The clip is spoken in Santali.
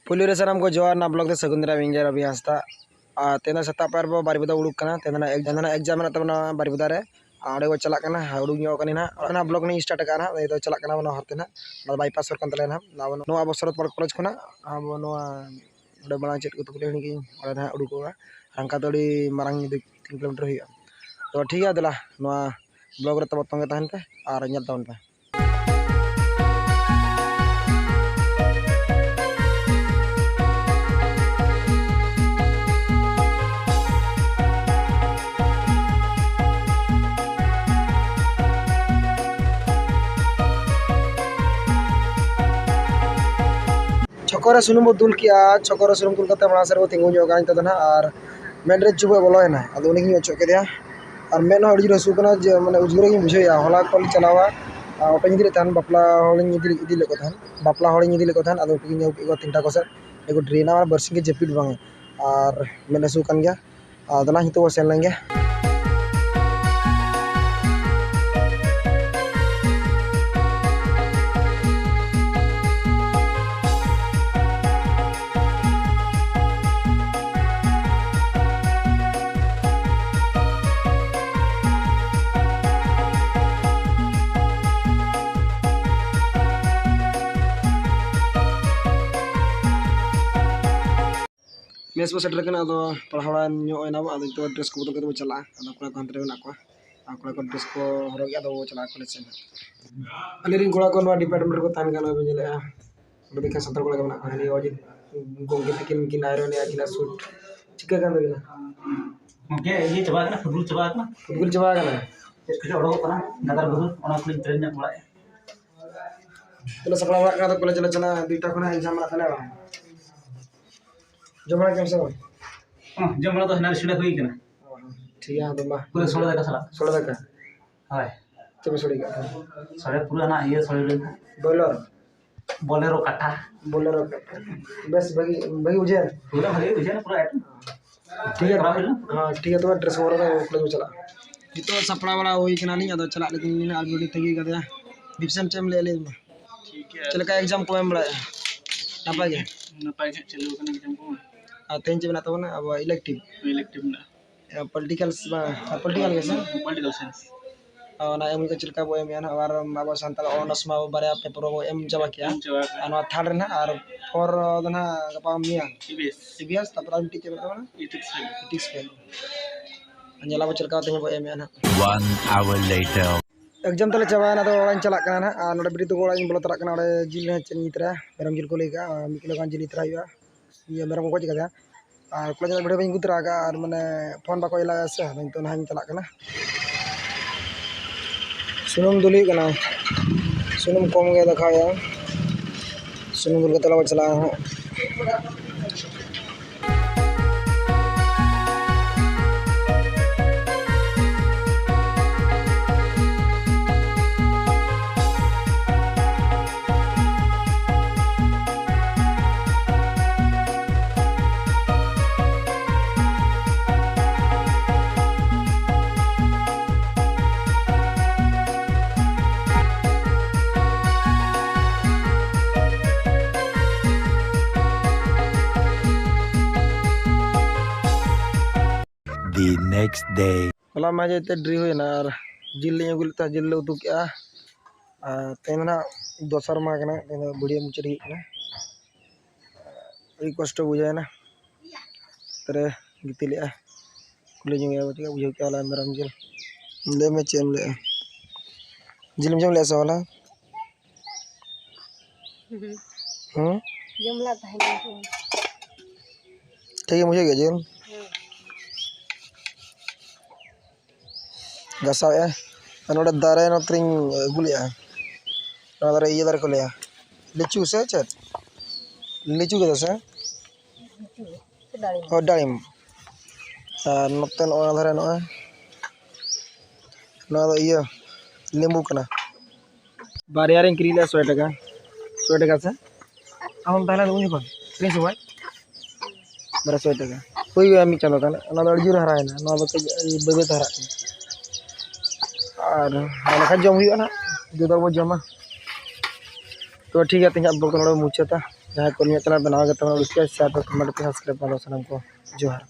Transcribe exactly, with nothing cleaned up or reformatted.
ᱯᱩᱭᱞᱩ ᱨᱮ ᱥᱟᱱᱟᱢ ᱠᱚ ᱡᱚᱦᱟᱨ, ᱱᱟ ᱵᱞᱚᱜ ᱫᱚ ᱥᱟᱹᱜᱩᱱ ᱫᱟᱨᱟᱢ, ᱤᱧ ᱜᱮ ᱨᱚᱵᱤ ᱦᱟᱸᱥᱫᱟ᱾ ᱟᱨ ᱛᱮᱦᱮᱧ ᱫᱚ ᱥᱮᱛᱟᱜ ᱯᱟᱭᱟᱨ ᱵᱚ ᱵᱟᱨᱤᱯᱟᱫᱟ ᱩᱰᱩᱠ ᱠᱟᱱᱟ᱾ ᱛᱮᱦᱮᱧ ᱫᱚ ᱱᱟᱜ ᱮᱠ-, ᱛᱮᱦᱮᱧ ᱫᱚ ᱱᱟᱜ ᱮᱠᱡᱟᱢ ᱢᱮᱱᱟᱜ ᱛᱟᱵᱚᱱᱟ ᱵᱟᱨᱤᱯᱟᱫᱟ ᱨᱮ᱾ ᱟᱨ ᱚᱸᱰᱮ ᱵᱚ ᱪᱟᱞᱟᱜ ᱠᱟᱱᱟ, ᱦᱟᱸᱜ ᱩᱰᱩᱠ ᱧᱚᱜ ᱠᱟᱹᱱᱟᱹᱧ ᱱᱟᱜ᱾ ᱚᱱᱟ ᱵᱞᱚᱜ ᱱᱤᱧ ᱥᱴᱟᱨᱴ ᱟᱠᱟᱫᱼᱟ ᱱᱟᱜ᱾ ᱱᱤᱛᱚᱜ ᱪᱟᱞᱟᱜ ᱠᱟᱱᱟ ᱵᱚᱱ ᱦᱚᱨ ᱛᱮ ᱱᱟᱜ᱾ ᱚᱱᱟ ᱫᱚ ᱵᱟᱭᱯᱟᱥ ᱦᱚᱨ ᱠᱟᱱ ᱛᱟᱞᱮᱭᱟ ᱱᱟᱜ᱾ ᱱᱚᱣᱟ ᱵᱚᱱ, ᱱᱚᱣᱟ ᱟᱵᱚ ᱥᱚᱨᱚᱛ ᱯᱟᱲ ᱠᱚᱞᱮᱡᱽ ᱠᱷᱚᱱᱟᱜ ᱟᱵᱚ ᱱᱚᱣᱟ ᱚᱸᱰᱮ ᱢᱟᱲᱟᱝ ᱪᱮᱫ ᱠᱚ ᱛᱟᱠᱚ ᱞᱟᱹᱭ ᱦᱤᱲᱤᱧ ᱠᱮᱫᱟᱹᱧ᱾ ᱚᱸᱰᱮ ᱱᱟᱜ ᱩᱰᱩᱠᱚᱜᱼᱟ᱾ ᱦᱟᱱᱠᱟ ᱫᱚ ᱟᱹᱰᱤ ᱢᱟᱨᱟᱝ ᱫᱩᱭ ᱛᱤᱱ ᱠᱤᱞᱳᱢᱤᱴᱟᱨ ᱦᱩᱭᱩᱜᱼᱟ᱾ ᱛᱚ ᱴᱷᱤᱠ ᱜᱮᱭᱟ, ᱫᱮᱞᱟ ᱱᱚᱣᱟ ᱵᱞᱚᱜ ᱨᱮ ᱛᱟᱵᱚ ᱛᱚᱸᱜᱮ ᱛᱟᱦᱮᱱ ᱯᱮ ᱟᱨ ᱧᱮᱞ ᱛᱟᱵᱚᱱ ᱯᱮ᱾ ᱪᱷᱚᱠᱚ ᱨᱮ ᱥᱩᱱᱩᱢ ᱵᱚ ᱫᱩᱞ ᱠᱮᱜᱼᱟ᱾ ᱪᱷᱚᱠᱚ ᱨᱮ ᱥᱩᱱᱩᱢ ᱫᱩᱞ ᱠᱟᱛᱮ ᱢᱟᱲᱟᱝ ᱥᱮᱫ ᱨᱮᱵᱚ ᱛᱤᱸᱜᱩ ᱧᱚᱜ ᱟᱠᱟᱱ ᱱᱤᱛᱚᱜ ᱫᱚ ᱱᱟᱦᱟᱜ, ᱟᱨ ᱢᱮᱫ ᱨᱮ ᱪᱩᱵᱟᱹᱜ ᱵᱚᱞᱚᱭᱮᱱᱟ, ᱟᱫᱚ ᱩᱱᱤ ᱜᱤᱧ ᱚᱪᱚᱜ ᱠᱮᱫᱮᱭᱟ᱾ ᱟᱨ ᱢᱮᱫ ᱦᱚᱸ ᱟᱹᱰᱤ ᱡᱳᱨ ᱦᱟᱹᱥᱩ ᱠᱟᱱᱟ, ᱡᱮ ᱢᱟᱱᱮ ᱩᱡᱽᱜᱟᱹᱨ ᱜᱤᱧ ᱵᱩᱡᱷᱟᱹᱣᱮᱫᱼᱟ᱾ ᱦᱚᱞᱟ ᱠᱷᱚᱱ ᱞᱤᱧ ᱪᱟᱞᱟᱣᱟ, ᱟᱨ ᱚᱴᱳᱧ ᱤᱫᱤ ᱞᱮᱫ ᱛᱟᱦᱮᱱ, ᱵᱟᱯᱞᱟ ᱦᱚᱲᱤᱧ ᱤᱫᱤ ᱞᱮᱫ ᱠᱚ ᱛᱟᱦᱮᱱ, ᱵᱟᱯᱞᱟ ᱦᱚᱲᱤᱧ ᱤᱫᱤ ᱞᱮᱫ ᱠᱚ ᱛᱟᱦᱮᱱ, ᱟᱫᱚ ᱩᱱᱠᱩ ᱜᱤᱧ ᱟᱹᱜᱩ ᱠᱮᱫ ᱠᱚᱣᱟ ᱛᱤᱱᱴᱟ ᱠᱚ ᱥᱮᱫ᱾ ᱮᱠᱚ ᱰᱨᱮᱱᱟ ᱢᱟᱱᱮ ᱵᱟᱨᱥᱤᱧ ᱜᱮ ᱡᱟᱹᱯᱤᱫ ᱵᱟᱝ, ᱟᱨ ᱢᱮᱫ ᱦᱟᱹᱥᱩ ᱠᱟᱱ ᱜᱮᱭᱟ᱾ ᱟᱫᱚ ᱱᱟᱦᱟᱜ ᱱᱤᱛᱚᱜ ᱵᱚ ᱥᱮᱱ ᱞᱮᱱ ᱜᱮ᱾ ᱢᱮᱥ ᱵᱚ ᱥᱮᱴᱮᱨ ᱠᱟᱱᱟ, ᱟᱫᱚ ᱯᱟᱲᱦᱟᱣ ᱵᱟᱲᱟ ᱧᱚᱜ ᱮᱱᱟ ᱵᱚ, ᱟᱫᱚ ᱱᱤᱛᱚᱜ ᱰᱨᱮᱥ ᱠᱚ ᱵᱚᱫᱚᱞ ᱠᱟᱛᱮ ᱵᱚ ᱪᱟᱞᱟᱜᱼᱟ᱾ ᱟᱫᱚ ᱠᱚᱲᱟ ᱠᱚ ᱦᱟᱱᱛᱮ ᱨᱮ ᱢᱮᱱᱟᱜ ᱠᱚᱣᱟ, ᱟᱨ ᱠᱚᱲᱟ ᱠᱚ ᱰᱨᱮᱥ ᱠᱚ ᱦᱚᱨᱚᱜ ᱜᱮ, ᱟᱫᱚ ᱵᱚ ᱪᱟᱞᱟᱜᱼᱟ ᱠᱚᱞᱮᱡᱽ ᱥᱮᱫ ᱦᱟᱸᱜ᱾ ᱟᱞᱮ ᱨᱮᱱ ᱠᱚᱲᱟ ᱠᱚ ᱱᱚᱣᱟ ᱰᱤᱯᱟᱨᱴᱢᱮᱱᱴ ᱨᱮᱠᱚ ᱛᱟᱦᱮᱱ ᱠᱟᱱᱟ, ᱵᱮᱱ ᱧᱮᱞᱮᱫᱼᱟ᱾ ᱚᱸᱰᱮ ᱫᱚ ᱮᱠᱷᱮᱱ ᱥᱟᱱᱛᱟᱲ ᱠᱚᱲᱟ ᱜᱮ ᱢᱮᱱᱟᱜ ᱠᱚᱣᱟ᱾ ᱦᱟᱹᱱᱤ ᱚᱡᱤᱛ ᱜᱚᱢᱠᱮ ᱛᱟᱹᱠᱤᱱ ᱠᱤᱱ ᱟᱭᱨᱚᱱᱮᱜᱼᱟ, ᱟᱹᱠᱤᱱᱟᱜ ᱥᱩᱴ ᱪᱤᱠᱟᱹ ᱠᱟᱱ ᱛᱟᱹᱵᱤᱱᱟ? ᱜᱚᱢᱠᱮ, ᱤᱭᱟᱹ ᱪᱟᱵᱟ ᱠᱟᱱᱟ, ᱯᱷᱩᱴᱵᱚᱞ ᱪᱟᱵᱟ ᱠᱟᱱᱟ᱾ ᱯᱷᱩᱴᱵᱚᱞ ᱪᱟᱵᱟ ᱠᱟᱱᱟ? ᱪᱮᱫ ᱠᱚᱪᱚ ᱚᱰᱚᱠᱚᱜ ᱠᱟᱱᱟ, ᱜᱟᱫᱟᱨ ᱜᱩᱫᱩᱨ, ᱚᱱᱟ ᱠᱚᱞᱤᱧ ᱴᱨᱮᱱ ᱧᱚᱜ ᱵᱟᱲᱟᱭᱮᱫᱼᱟ᱾ ᱛᱟᱦᱞᱮ ᱥᱟᱯᱲᱟᱣ ᱵᱟᱲᱟᱜ ᱠᱟᱱᱟ ᱛᱚ, ᱠᱚᱞᱮᱡᱽ ᱞᱮ ᱪᱟᱞᱟᱜᱼᱟ, ᱫᱩᱭᱴᱟ ᱠᱷᱚᱱᱟᱜ ᱮᱠᱡᱟᱢ ᱢᱮᱱᱟᱜ ᱛᱟᱞᱮᱭᱟ ᱵᱟᱝ? ᱡᱚᱢ ᱵᱟᱲᱟ ᱠᱮᱫᱟᱢ ᱥᱮ ᱵᱟᱝ? ᱦᱚᱸ, ᱡᱚᱢ ᱵᱟᱲᱟ ᱫᱚ ᱦᱮᱱᱟᱝ ᱨᱮ ᱦᱩᱭ ᱠᱟᱱᱟ᱾ ᱚ, ᱴᱷᱤᱠ ᱜᱮᱭᱟ, ᱟᱫᱚ ᱢᱟ᱾ ᱯᱩᱨᱟᱹ ᱥᱚᱲᱮ ᱫᱟᱠᱟ ᱥᱟᱞᱟᱜ᱾ ᱥᱚᱲᱮ ᱫᱟᱠᱟ? ᱦᱳᱭ᱾ ᱪᱮᱫ ᱯᱮ ᱥᱚᱲᱮ ᱠᱟᱜ ᱛᱟᱦᱮᱸᱫ? ᱥᱚᱲᱮ ᱯᱩᱨᱟᱹ ᱦᱟᱱᱟ ᱤᱭᱟᱹ ᱥᱚᱲᱮ ᱞᱮᱱᱟ᱾ ᱵᱚᱭᱞᱟᱨ? ᱵᱚᱞᱮᱨᱳ ᱠᱟᱴᱷᱟ᱾ ᱵᱚᱞᱮᱨᱳ ᱠᱟᱴᱷᱟ᱾ ᱵᱮᱥ ᱵᱷᱟᱹᱜᱤ, ᱵᱷᱟᱹᱜᱤ ᱵᱩᱡᱷᱟᱹᱣ? ᱯᱩᱨᱟᱹ ᱵᱷᱟᱹᱜᱤ ᱵᱩᱡᱷᱟᱹᱣ ᱮᱱᱟ, ᱯᱩᱨᱟᱹ item᱾ ᱴᱷᱤᱠ ᱜᱮᱭᱟ, ᱠᱚᱨᱟᱣ ᱦᱩᱭ ᱞᱮᱱᱟ᱾ ᱦᱮᱸ, ᱴᱷᱤᱠ ᱜᱮᱭᱟ, ᱛᱚᱵᱮ dress ᱦᱚᱨᱚᱜ ᱠᱟᱛᱮ ᱠᱚᱞᱮᱡᱽ ᱵᱚ ᱪᱟᱞᱟᱜᱼᱟ᱾ ᱱᱤᱛᱚᱜ ᱥᱟᱯᱲᱟᱣ ᱵᱟᱲᱟ ᱦᱩᱭ ᱠᱟᱱᱟᱞᱤᱧ, ᱟᱫᱚ ᱪᱟᱞᱟᱜ ᱞᱟᱹᱜᱤᱫ ᱞᱤᱧ ᱢᱮᱱᱟ, ᱟᱨ ᱢᱤᱫ ᱦᱚᱲ ᱛᱟᱹᱜᱤ ᱠᱟᱫᱮᱭᱟ᱾ ᱫᱤᱯᱥᱮᱱ, ᱪᱮᱫ ᱮᱢ ᱞᱟᱹᱭᱟ, ᱞᱟᱹᱭ ᱢᱮ᱾ ᱪᱮᱫ ᱞᱮᱠᱟ exam ᱠᱚ ᱮᱢ ᱵᱟᱲᱟᱭᱮᱫᱼᱟ? ᱱᱟᱯᱟᱭ ᱜᱮ? ᱱᱟᱯᱟᱭ ᱜᱮ ᱪᱟᱹᱞᱩ ᱟᱠᱟᱱᱟ exam ᱠᱚ᱾ ᱟᱨ ᱛᱮᱦᱮᱧ ᱪᱮᱫ ᱢᱮᱱᱟᱜ ᱛᱟᱵᱚᱱᱟ ᱟᱵᱚᱣᱟᱜ elective? Elective ᱢᱮᱱᱟᱜᱼᱟ᱾ ᱯᱚᱞᱤᱴᱤᱠᱟᱞ ᱵᱟᱝ, ᱯᱚᱞᱤᱴᱤᱠᱟᱞ ᱜᱮ ᱥᱮ? Political science. ᱚᱱᱟ ᱮᱢ ᱦᱩᱭᱩᱜᱼᱟ, ᱪᱮᱫ ᱞᱮᱠᱟ ᱵᱚ ᱮᱢᱮᱜᱼᱟ ᱱᱟᱦᱟᱜ? ᱟᱨ ᱟᱵᱚ ᱥᱟᱱᱛᱟᱲ ᱚᱱᱟᱨᱥ ᱢᱟ ᱵᱟᱨᱭᱟ ᱯᱮᱯᱟᱨ ᱵᱚ ᱮᱢ ᱪᱟᱵᱟ ᱠᱮᱜᱼᱟ᱾ ᱮᱢ ᱪᱟᱵᱟ ᱠᱮᱜᱼᱟ᱾ ᱟᱨ ᱱᱚᱣᱟ ᱛᱷᱟᱨᱰ ᱨᱮ ᱱᱟᱦᱟᱜ, ᱟᱨ ᱯᱷᱳᱨ ᱫᱚ ᱱᱟᱦᱟᱜ ᱜᱟᱯᱟ ᱢᱮᱭᱟᱝ᱾ E V S. E V S, ᱛᱟᱨᱯᱚᱨ ᱟᱨ ᱢᱤᱫᱴᱤᱡ ᱪᱮᱫ ᱢᱮᱱᱟᱜ ᱛᱟᱵᱚᱱᱟ? Ethics fail. Ethics fail. ᱧᱮᱞ ᱟᱵᱚ ᱪᱮᱫ ᱞᱮᱠᱟ ᱛᱮᱦᱮᱧ ᱵᱚ ᱮᱢᱮᱜᱼᱟ ᱱᱟᱦᱟᱜ᱾ One hour later. ᱮᱠᱡᱟᱢ ᱛᱟᱞᱮ ᱪᱟᱵᱟᱭᱮᱱᱟ, ᱟᱫᱚ ᱚᱲᱟᱜ ᱤᱧ ᱪᱟᱞᱟᱜ ᱠᱟᱱᱟ ᱱᱟᱦᱟᱜ᱾ ᱟᱨ ᱱᱚᱰᱮ ᱵᱤᱴᱤ ᱛᱟᱠᱚ ᱚᱲᱟᱜ ᱤᱧ ᱵᱚᱞᱚ ᱛᱚᱨᱟᱜ ᱠᱟᱱᱟ᱾ ᱚᱸᱰᱮ ᱡᱤᱞ ᱦᱟᱸᱜ ᱪᱮᱫ ᱤᱧ ᱤᱫᱤ ᱛᱚᱨᱟᱭᱟ, ᱢᱮᱨᱚᱢ ᱡᱤᱞ ᱠᱚ ᱞᱟᱹᱭ ᱠᱟᱜᱼᱟ, ᱢᱤᱫ ᱠᱤᱞᱳ ᱜᱟᱱ ᱡᱤᱞ ᱤᱫᱤ ᱛᱚᱨᱟᱭ ᱦᱩᱭᱩᱜᱼᱟ᱾ ᱤᱭᱟᱹ ᱢᱮᱨᱚᱢ ᱠᱚ ᱜᱚᱡ ᱠᱟᱫᱮᱭᱟ᱾ ᱟᱨ ᱠᱚᱞᱮᱡᱽ ᱨᱮᱱᱟᱜ ᱵᱷᱤᱰᱤᱭᱳ ᱵᱟᱹᱧ ᱟᱹᱜᱩ ᱛᱚᱨᱟ ᱟᱠᱟᱫᱼᱟ, ᱟᱨ ᱢᱟᱱᱮ ᱯᱷᱳᱱ ᱵᱟᱠᱚ ᱮᱞᱟᱣᱮᱫᱼᱟ ᱥᱮ, ᱟᱫᱚ ᱱᱤᱛᱚᱜ ᱱᱟᱦᱟᱜ ᱤᱧ ᱪᱟᱞᱟᱜ ᱠᱟᱱᱟ᱾ ᱥᱩᱱᱩᱢ ᱫᱩᱞ ᱦᱩᱭᱩᱜ ᱠᱟᱱᱟ, ᱥᱩᱱᱩᱢ ᱠᱚᱢ ᱜᱮ ᱫᱮᱠᱷᱟᱣᱮᱫᱼᱟ᱾ ᱥᱩᱱᱩᱢ ᱫᱩᱞ ᱠᱟᱛᱮ ᱞᱟᱝ ᱪᱟᱞᱟᱜᱼᱟ ᱦᱟᱸᱜ᱾ The next day. ᱦᱚᱞᱟ ᱢᱟ ᱡᱮᱛᱮ ᱰᱨᱤ ᱦᱩᱭᱱᱟ ᱟᱨ ᱡᱤᱞ ᱞᱤᱧ ᱟᱹᱜᱩ ᱞᱮᱫ ᱛᱟᱦᱮᱸᱫ, ᱡᱤᱞ ᱞᱮ ᱩᱛᱩ ᱠᱮᱜᱼᱟ᱾ ᱟᱨ ᱛᱮᱦᱮᱧ ᱫᱚ ᱱᱟᱦᱟᱜ ᱫᱚᱥᱟᱨ ᱢᱟᱦᱟ ᱠᱟᱱᱟ, ᱛᱮᱦᱮᱧ ᱫᱚ ᱵᱷᱤᱰᱤᱭᱳ ᱢᱩᱪᱟᱹᱫ ᱦᱩᱭᱩᱜ ᱠᱟᱱᱟ᱾ ᱟᱹᱰᱤ ᱠᱚᱥᱴᱚ ᱵᱩᱡᱷᱟᱹᱣᱮᱱᱟ᱾ ᱛᱟᱨᱮ ᱜᱤᱛᱤᱡ ᱞᱮᱜᱼᱟ, ᱠᱩᱞᱤ ᱧᱚᱜ ᱮᱭᱟ ᱪᱮᱫ ᱞᱮᱠᱟ ᱵᱩᱡᱷᱟᱹᱣ ᱠᱮᱜᱼᱟ ᱦᱚᱞᱟ ᱢᱮᱨᱚᱢ ᱡᱤᱞ᱾ ᱞᱟᱹᱭ ᱢᱮ ᱪᱮᱫ ᱮᱢ ᱞᱟᱹᱭᱮᱜᱼᱟ? ᱡᱤᱞ ᱮᱢ ᱡᱚᱢ ᱞᱮᱜᱼᱟ ᱥᱮ ᱦᱚᱞᱟ? ᱦᱩᱸ᱾ ᱦᱩᱸ? ᱡᱚᱢ ᱞᱟᱜ ᱛᱟᱦᱮᱸ ᱠᱟᱱ ᱛᱤᱧᱟ᱾ ᱴᱷᱤᱠ ᱜᱮᱢ ᱵᱩᱡᱷᱟᱹᱣ ᱠᱮᱜᱼᱟ ᱡᱤᱞ? ᱦᱩᱸ᱾ ᱜᱷᱟᱥᱟᱣᱮᱜᱼᱟ᱾ ᱟᱨ ᱱᱚᱰᱮ ᱫᱟᱨᱮ ᱱᱚᱛᱮᱨᱤᱧ ᱟᱹᱜᱩ ᱞᱮᱜᱼᱟ᱾ ᱱᱚᱣᱟ ᱫᱟᱨᱮ, ᱤᱭᱟᱹ ᱫᱟᱨᱮ ᱠᱚ ᱞᱟᱹᱭᱟ, ᱞᱤᱪᱩ ᱥᱮ ᱪᱮᱫ? ᱞᱤᱪᱩ ᱠᱟᱫᱟ ᱥᱮ? ᱚ, ᱰᱟᱲᱤᱢ᱾ ᱟᱨ ᱱᱚᱛᱮ ᱱᱚᱣᱟ ᱫᱷᱟᱨᱮ ᱱᱚᱜᱼᱚᱭ, ᱱᱚᱣᱟ ᱫᱚ ᱤᱭᱟᱹ, ᱞᱮᱵᱩ ᱠᱟᱱᱟ᱾ ᱵᱟᱨᱭᱟ ᱨᱤᱧ ᱠᱤᱨᱤᱧ ᱞᱮᱫᱼᱟ ᱥᱚᱭ ᱴᱟᱠᱟ, ᱥᱚᱭ ᱴᱟᱠᱟ ᱥᱮ? ᱟᱢ ᱛᱟᱦᱮᱸ ᱞᱮᱱᱟ ᱩᱱ ᱡᱚᱠᱷᱚᱱ ᱛᱤᱱ ᱥᱚᱢᱚᱭ? ᱵᱟᱨᱚᱥᱚ ᱴᱟᱠᱟ᱾ ᱦᱩᱭᱩᱜᱼᱟ ᱢᱤᱫ ᱪᱟᱸᱫᱳ ᱜᱟᱱ᱾ ᱚᱱᱟ ᱫᱚ ᱟᱹᱰᱤ ᱡᱳᱨ ᱦᱟᱨᱟᱭᱮᱱᱟ, ᱱᱚᱣᱟ ᱫᱚ ᱠᱟᱹᱡ ᱵᱟᱹᱭ ᱵᱟᱹᱭ ᱛᱮ ᱦᱟᱨᱟᱜ ᱠᱟᱱᱟ᱾ ᱟᱨ ᱦᱟᱨᱟ ᱞᱮᱠᱷᱟᱱ ᱡᱚᱢ ᱦᱩᱭᱩᱜᱼᱟ ᱱᱟᱦᱟᱜ, ᱡᱩᱫᱟᱹ ᱵᱚ ᱡᱚᱢᱟ᱾ ᱛᱚ ᱴᱷᱤᱠ ᱜᱮᱭᱟ, ᱛᱮᱦᱮᱧᱟᱜ vlog ᱫᱚ ᱱᱚᱰᱮ ᱵᱚ ᱢᱩᱪᱟᱹᱫᱟ᱾ ᱡᱟᱦᱟᱸᱭ ᱠᱚ ᱱᱤᱭᱟᱹ channel ᱵᱮᱱᱟᱣ ᱠᱟᱛᱮ ᱵᱚᱱ ᱩᱰᱩᱠ ᱠᱮᱫᱟ, share ᱯᱮ, comment ᱯᱮ, subscribe ᱯᱮ, ᱥᱟᱱᱟᱢ ᱠᱚ ᱡᱚᱦᱟᱨ᱾